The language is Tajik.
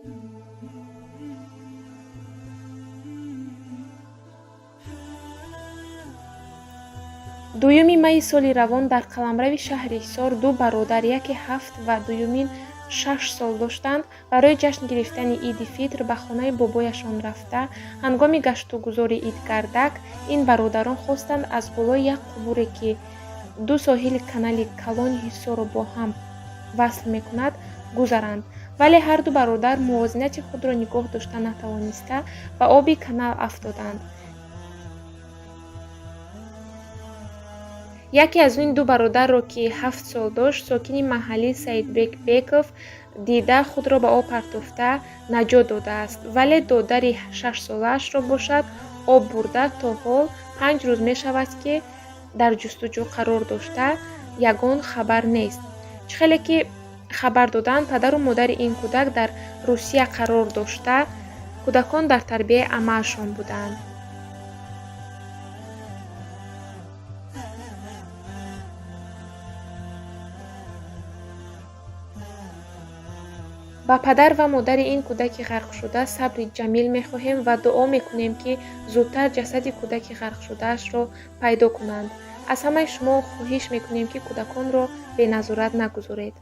Дуюми майи соли равон дар қаламрави шаҳри Ҳисор ду бародар, яке 7 ва дуюмин 6 сол доштанд, барои ҷашн гирифтани Иди Фитр ба хонаи бобояшон рафта, ҳангоми гаштугузори идгардак ин бародарон хостанд аз болои як қубуре, ки ду соҳили канали калони Ҳисорро бо ҳам васл мекунад, гузаранд, вале ҳарду бародар мувозинати худро нигоҳ дошта натавониста, ба оби канал афтоданд. Яке аз ин ду бародарро, ки 7 сол дошт, сокини маҳаллӣ Саидбек Беков дида, худро ба об партофта наҷот додааст, вале додари 6-солаашро бошад, об бурда, то ҳол 5 рӯз мешавад, ки дар ҷустуҷӯ қарор дошта, ягон хабар нест. Чӣ хеле ки хабар доданд, падару модари ин кӯдак дар Русия қарор дошта, кӯдакон дар тарбияи амаашон буданд. Ба падар ва модари ин кӯдаки ғарқшуда сабри ҷамил мехоҳем ва дуо мекунем, ки зудтар ҷасади кӯдаки ғарқшудаашро пайдо кунанд. Аз ҳамаи шумо хоҳиш мекунем, ки кӯдаконро беназорат нагузоред.